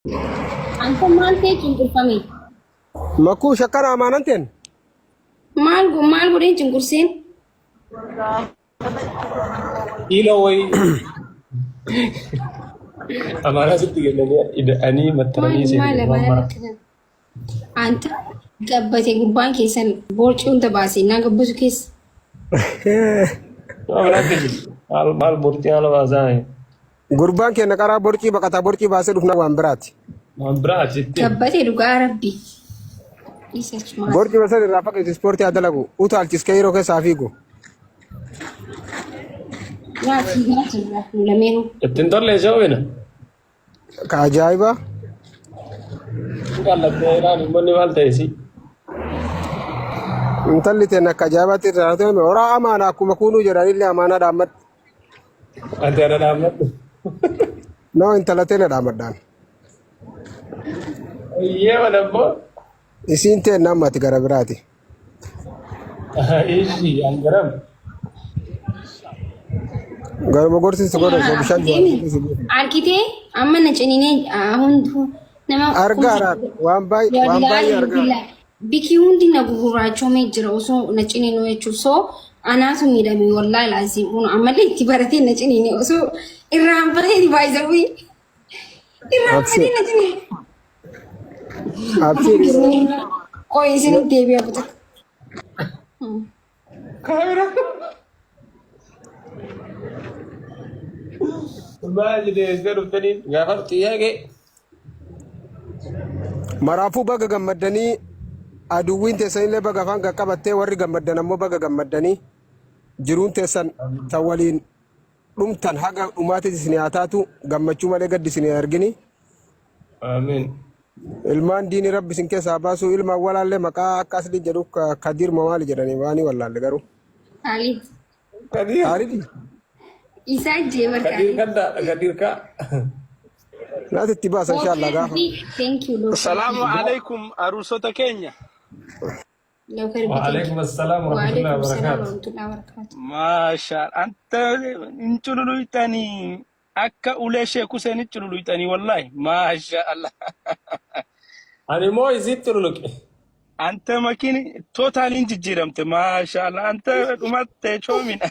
Anta maal ta'e cunqurfame? Makuu shakkana amaanan teen. Maal maal godheen cunqurseen? Kiiloo wayii amaanaa sitti kennanii ida'anii maxxananii Maal si maal waan amaanaa mara. natti kennan? Anta gabbate gubbaan keessan boorcii hunda baasee naa gabbatu keessa. Waan biraatti jiru. Maal maal murtii haala baasaa. Gurbaan keenya qaraa borcii baqataa borcii baasee dhufna waan biraati. Waan biraa achitti. Gabbate dhugaa rabbi. Isa maal? Borcii basan irraa faqeessu ispoortii haa dalagu. Utaalchiskee yeroo keessaa fiigu. Yaa fiigaa jirra nu lameenuu. Ittiin tolle ishee oomina. Ka ajaa'ibaa. Qallattee ilaali immoo maal ta'e si. Intalli teen akka ajaa'ibaatti irraa ta'e horaa amaana akkuma kuunuu jedhanillee amaanaa dhaammadhu. Ati ana dhaammadhu. No intala teena dhaamadhaan. Iyyee mana immoo. Isiin teen amma ati gara biraati. Ishi an garam. Garuma gorsi si godha osoo bishaan Arkitee amma na ciniinee hunduu nama Argaara waan baay'ee waan baay'ee argaa. Biki hundi na gugurraachomee jira osoo na ciniinuu jechuuf soo anaatu miidhame wallaahi laazim kun ammallee itti baratee na ciniine osoo irraanfatee baay'isawii irraanfatee na ciniine. Abshir yeroo Qoy isin deebi'a buta. Kaamera. Maal jedhee dhuftanii gaafa xiyyaaqee. Maraafuu baga gammaddanii aduwwiin teessanillee baga afaan qaqqabattee warri gammaddan ammoo baga gammaddanii jiruun teessan tan waliin dhumtan haga dhumaatis isin haa taatu gammachuu malee gaddi isin hin argini. Amiin. Ilmaan diini rabbi isin keessaa baasu ilmaan walaallee maqaa akka asli jedhu Kadiir maali jedhanii waanii wallaalle garuu. Khalid. Kadiir. Kaalidi Isaa jee Kadiir barkaadhi. kadda Kadiir kaa. naati itti baasa inshallah gaafa. Thank you. Lord. Salaamu alaikum aruusota keenya. Lookar Wa alaikum assalam wa rahmatullahi wa Waalaikum salaam barakatuh. warahmatullahi wabarakatuh. Maashaa anta hin cululuqxanii akka ulee sheek Huseen hin cululuqxanii wallaahi maashaa Allah. Ani immoo isitti luluqe. Anta makiin tootaaliin hin jijjiiramte maashaa Allah anta dhumatte choomina.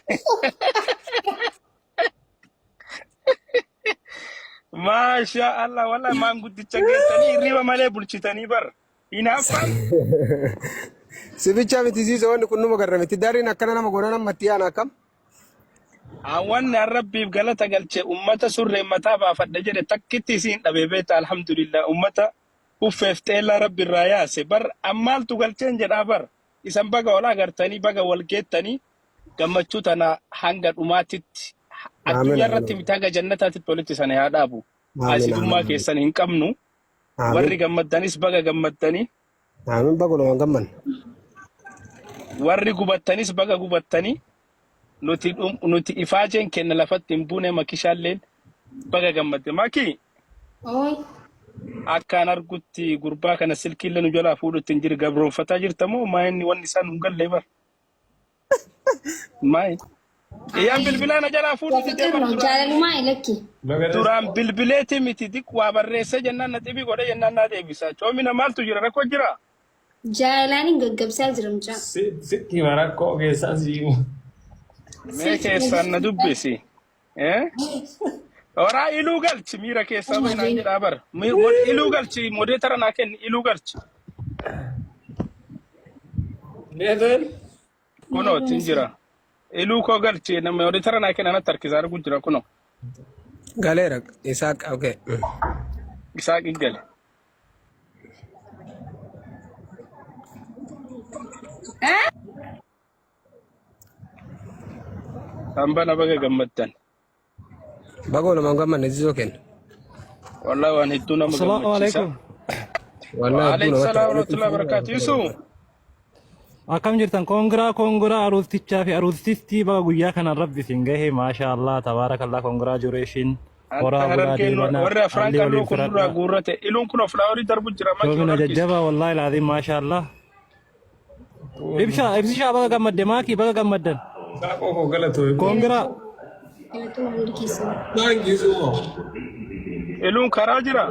Maashaa Allah wallaahi maanguddicha geessanii hirriba malee bulchitanii bar. Hinaaffaan Si bichaa miti siisa wanni kun numa garramiti. Dariin akkana nama godhan amma itti yaana akkam. Wanni an rabbiif galata galche ummata surreen mataa baafadha jedhe takkitti isiin dhabe beekta alhamdulillah ummata uffeef xeellaa rabbi irraa yaase bar ammaaltu galcheen jedhaa bar isan baga wal agartanii baga wal geettanii gammachuu tana hanga dhumaatitti Aamin addunyaa irratti aamin. miti hanga jannataatitti walitti sana haa dhaabu Aamin haasidummaa aamin. keessan hin qabnu warri Aamin. gammaddanis baga gammaddanii Aamin baguma waan gamman. warri gubattanis baga gubattanii nuti nuti ifaajeen kenna lafatti hin buune makishaalleen baga gammadde maki Oi. akkaan argutti gurbaa kana silkiillee nu jalaa fuudhutti hin jiru gabroonfataa jirta moo maa inni wanni isaan hin galle bar maa iyyaan bilbilaa na jalaa fuudhu didee bar Fikir no duraan jaalalumaa ilakki. Baga duraan bilbileeti miti diq waa barreessee jennaan na xibii godhe jennaan naa deebisa coomina maaltu jira rakkoo jira Jaalalaan gaggabsaa jira mucaa. Sitti hima rakkoo keessaa si himu. Mee keessaan na dubbisi. Eh? Horaa iluu galchi miira keessaa bahi naan jedhaa bara. Iluu galchi modeetara naa kenni iluu galchi. Neeteen Kunoo ittiin jira. Iluu koo galchi nama modeetara naa kenna natti harkisaa arguu jira kunoo. Galeera Isaaq okay. Isaaq gale. Hambana baga gammaddan. Baga walumaan gammanne zizoo kenna. Wallahi waan hedduu nama Assalamu gammachiisa. alaikum. Wallahi hedduu Waalaikum namatti salaam warahmatullahi wabarakatuh. Yusuf. Akkam jirtan kongiraa kongiraa aruustichaa fi aruustittii baga guyyaa kanaan rabbi isin gahe maashaa Allah tabaarakallah congratulation Anta horaa bulaa harargeen deebana warri afraan alli qalloo waliin kun nurraa firadhaa guurrate. Iluun kun flaaworii darbu jira makii ol shoomina harkisi. jajjabaa wallaahi laaziim maashaa Allah ibshaa ibsishaa baga gammadde maakii baga gammaddan Saaqoo koo galatoomi. kongiraa Galatuma hundi keessan. Thank you so much. Iluun karaa jira.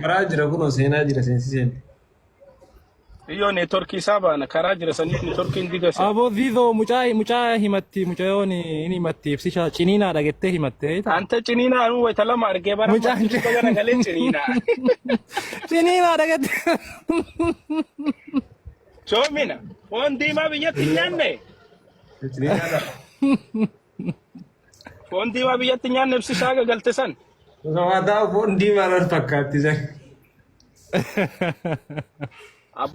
Karaa jira kunoo seenaa jira seensiseen. Iyyoo neetworkii isaa baana karaa jira saniif neetworkiin diga seena. Aboo Zizoo mucaa mucaa himatti mucayoon inni himatti ibsisha ciniinaa dhagettee himatte beektaa? Anta ciniinaa anuu wayita lama argee bara Mucaan amma duuba garagalee ciniinaa. ciniinaa dhagette. Soomina foon diimaa biyyatti hin nyaanne. Ciniinaadha. Foon diimaa biyyatti hin nyaanne ibsishaa gagalte san. Osoo haa taa'u foon diimaa irra fakkaatti.